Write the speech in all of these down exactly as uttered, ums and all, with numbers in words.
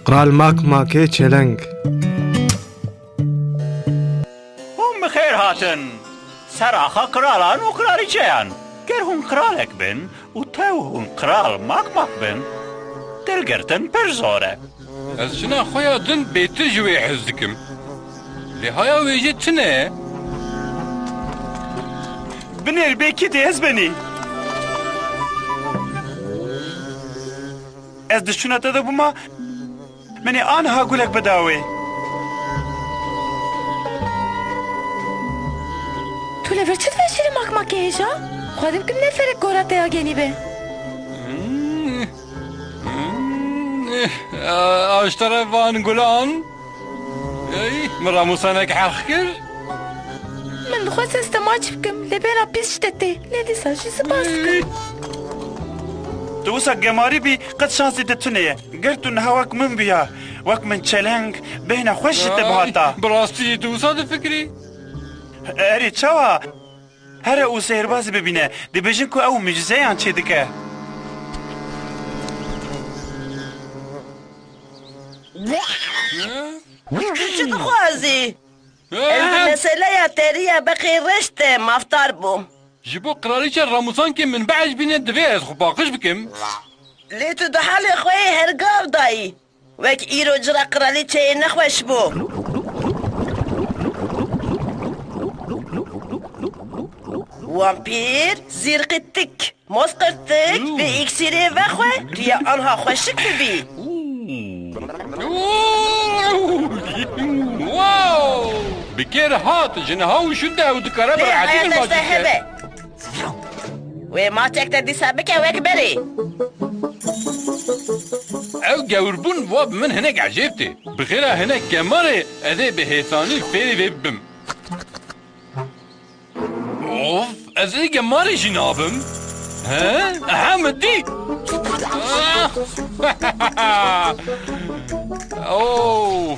Qral Mak Makê Çeleng. Hûn bi xêr hatin. Ser axa qiralan û qiralîçeyan. Ger hûn qiralek bin û tev hûn qral Mak Mak bin, dilgirtin pir zor e. Ez jina xwe ya din bêtir ji wê hez dikim. Lê haya wê jî tune ye. Binêr bê kî dê ez benî. Ez di şûna te de bûma, min ê aniha gulek bida wê. Tu li vir çi dibêjî li Mak Makê hêja? Xwedî bikim ne ferek gora te ya genî be. Hmm. Hmm. Eh, aştere van gulan. Ey, min ramûsanek heq kir. Min dixwest ez te maç bikim, lê bêhna pîs ji te tê. Lê dîsa jî spas dikim. Ey. Tu wisa gemarî bî, qet şansê te tune ye. Ger tu niha wek min biya, wek min çeleng, bêhna xweş ji te bihata. Ay, bi rastî tu wisa difikirî? Erê, çawa? Here û sêhrbazî bibîne, dibêjin ku ew mucîzeyan çêdike. Tu çi dixwazî? Ez bi meseleya te riya beqê reş te mafdar bûm. Ji bo qiralîçe Ramûsankê min biecibîne, divê ez xwe paqij bikim. Lê tu di halê xwe yê hergav dayî. Wek îro cira qiralîçeyê nexweş bû. Wampîr, zîrqî tik, mozqirtik, vê îksîrê vexwe, tu yê anha xweşik bibî. Wow! Bi kêr hat, ji niha û şûnde ew dikare bi rehetî min maç bike. Wê maçek te dîsa bike wek berê. Ew gewrbûn wa bi min hinek ecêb tê. Bi xêra hinek gemarê ez ê bi hêsanî fêrî vê bibim. Of, ez ê gemarê jî nabim. He? Aha, min dî. Ah! Oh!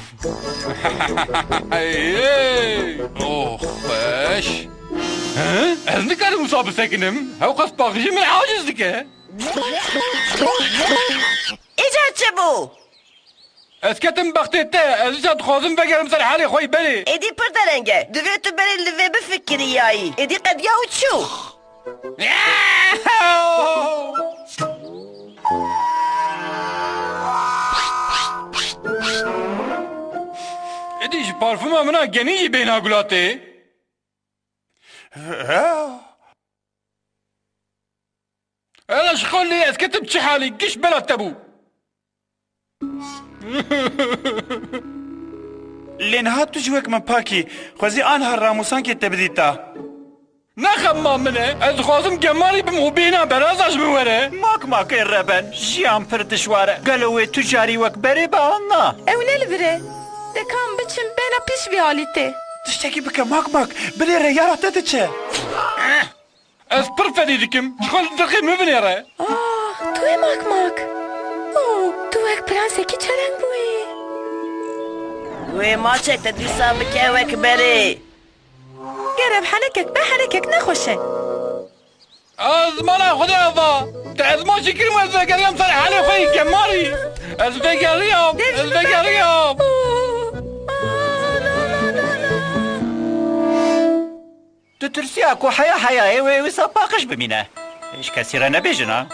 Hey, hey! Oh, xweş. He? Ez nikarim wisa bisekinim. Hewqas paqijî min aciz dike. Îcar çi bû? Ez ketim bextê te. Ez dîsa dixwazim vegerim ser halê xwe yî berê. Êdî pir dereng e. Divê tu berê li vê bifikiriyayî. Êdî qediya û çû. Êdî ji parfuma min a genî jî bêhna gula tê. Ela ji xwe lê ez ketim çi halî, giş bela te bû. Lê niha tu jî wek min pakî, xwezî anha ramûsankê te bidîta. Ne xema min e, ez dixwazim gemarî bim û bêhna beraza ji min were. Mak makê reben, jiyan pir dijwar e. Gelo wê tu carî wek berê be an na? Ew ne li vir e. De ka em biçin bêhna pîs vî alî tê. Tiştekî bike Mak Mak, binêre yara te diçe. Ez pir fedî dikim. Ji xwe li dirxê min binêre. Ah, tu yê Mak Mak. Oh, tu wek prensekî çereng bûyî. Wê maçek te dîsa bike wek berê. Ger ev henekek be, henekek nexweş e. Ez mala Xwedê ava. Te ez maçî kirim, ez vegeriyam ser halê xwe yî gemarî. Ez vegeriyam, ez vegeriyam. Tu tirsiya ku heya heyayê wê wisa paqij bimîne. Ji kesî re nebêjin ha.